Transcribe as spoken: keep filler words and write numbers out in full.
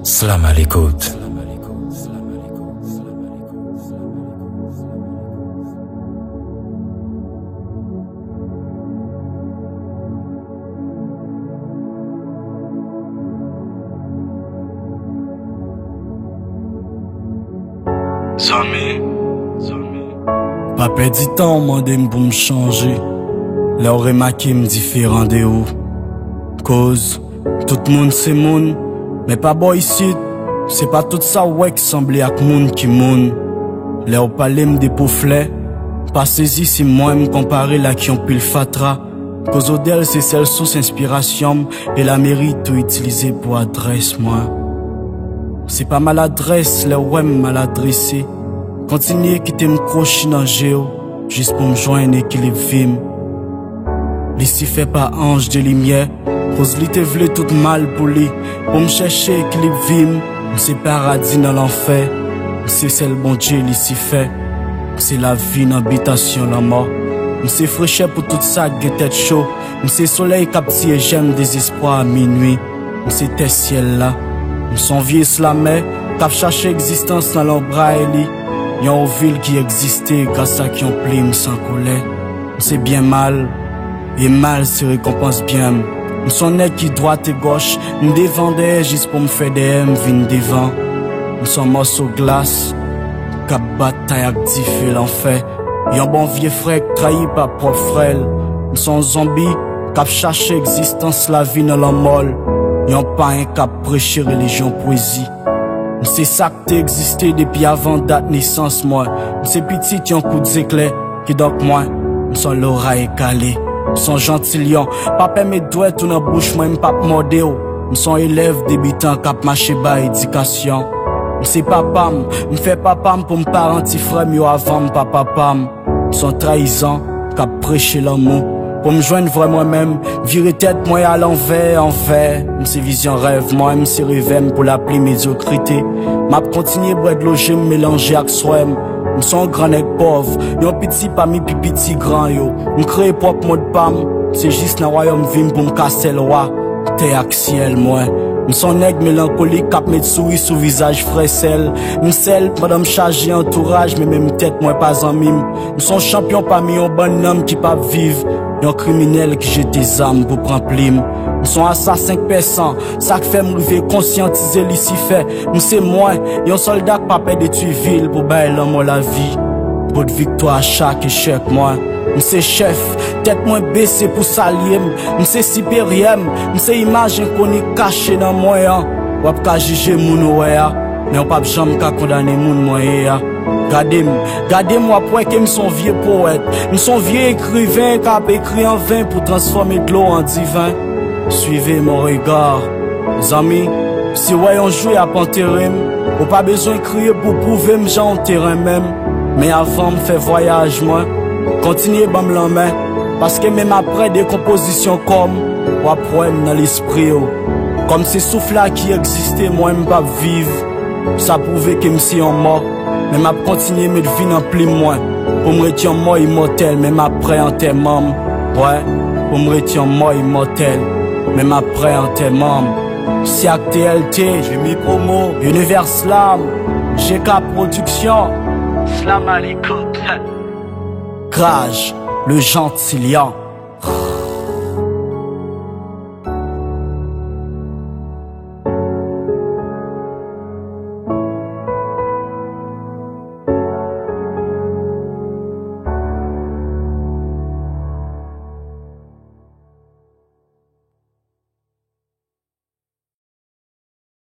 Slam à l'écoute. Zanmi, pa pèdi tan w mande m pou m chanje. Lè w remake m diferan de ou. Koz, tout moun se moun, men pa bò isit, se pa tout sa w wè k sanble ak moun ki moun. Lè w pale m de po flè, pa sezi si mwen m konpare l ak yon pil fatra. Koz odè l se sèl sous enspirasyon m e l a merit ou itilize pou adrès mwen. Se pa maladrès lè w wè m mal adrese. Kontinye kite m kwochi nan je w jis pou m jwenn ekilib vi m. Lisifè pa anj de limyè, koz li te vle tout mal pou li. Pou m chèche ekilib vi m, m se paradi nan lanfè. M se sèl Bondye Lisifè. M se lavi nan bitasyon lanmò. M se frechè pou tout sa k gen tèt cho. M se solèy k ap tiye jèm dezespwa a minwi. M se tè syèl la. M se yon vye slamè k ap chache egzistans nan lonbray li. Yon vil ki egziste gras ak yon plim san koulè. M se byen mal, e mal se rekonpans byen m. M se yon nèg ki dwat e gòch, m devan dèyè jis pou m fè dèyè m vin devan. M se yon mòso glas k ap batay ak dife lanfè. Yon bon vye frè k trayi pa pwòp frè l. M se yon zonbi k ap chache egzistans lavi nan lanmò l. Yon payen k ap preche relijyon pwezi. M se sa k te egziste depi avan dat nesans mwen. M se pitit yon kout zeklè, kidonk mwen, m se yon loray kale. M se yon janti lyon, pa pèmèt dwèt ou nan bouch mwen, m p ap mòde w. M se yon elèv debitan k ap mache bay edikasyon. M se papa m, m fè papa m pou m paran ti frè m yo avan m pa papa m. M se yon trayizan k ap preche lanmou. Pou m jwenn vrè mwen menm, vire tèt mwen alanvè, anvè. M se vizyon rèv mwen, m se revè m pou lapli medyokrite. M ap kontinye bwè dlo je m melanje ak swè m. M se yon gran nèg pòv, yon piti pami pi piti gran yo. M kreye pwòp mond pa m, se jis nan wayòm vi m pou m ka sèl wa tè ak syèl mwen. M se yon nèg melankolik k ap met souri sou vizaj frè sèl. M sèl pandan m chaje antouraj, men menm tèt mwen pa zanmi m. M se yon chanpyon pami yon bann nanm ki p ap viv, yon kriminèl ki jete zam pou pran plim. M se yon asasen k pè san, sa k fè m rive konsyantize Lisifè. M se mwen, yon sòlda k pa pè detwi vil pou bay lanmò lavi. Pot viktwa a chak echèk mwen. M se chèf, tèt mwen bese pou salye m. M se siperyè m, m se imaj enkoni k kache nan mwen an. W ap ka jije moun ou wè a, men w p ap janm ka kondane moun mwen ye a. Gade m, gade m, w ap wè ke m se yon vye powèt. M se yon vye ekriven k ap ekri an ven pou transfòme dlo an diven. Suivez mon regard. Zanmi, si w wè yon jou y ap antere m, ou pa bezwen kriye pou pwouve m jan w te renmen m. Men avan m fè vwayaj mwen, kontinye ban m lanmen, paske menm aprè dekonpozisyon kò m, w ap wè m nan lespri w. Kòm se souf la ki egziste, mwen m p ap viv. Sa pwouve ke m se yon mò, men m ap kontinye met vi nan plim mwen. Pou m ret yon mò imòtèl, menm aprè antèman m. Wè, pou m ret yon mò imòtèl, menm aprè antèman m. Syak T L T, Jimmy Promo, Univers Slam, J K Production. Slam à l'écoute. Kraj, le Gentillion.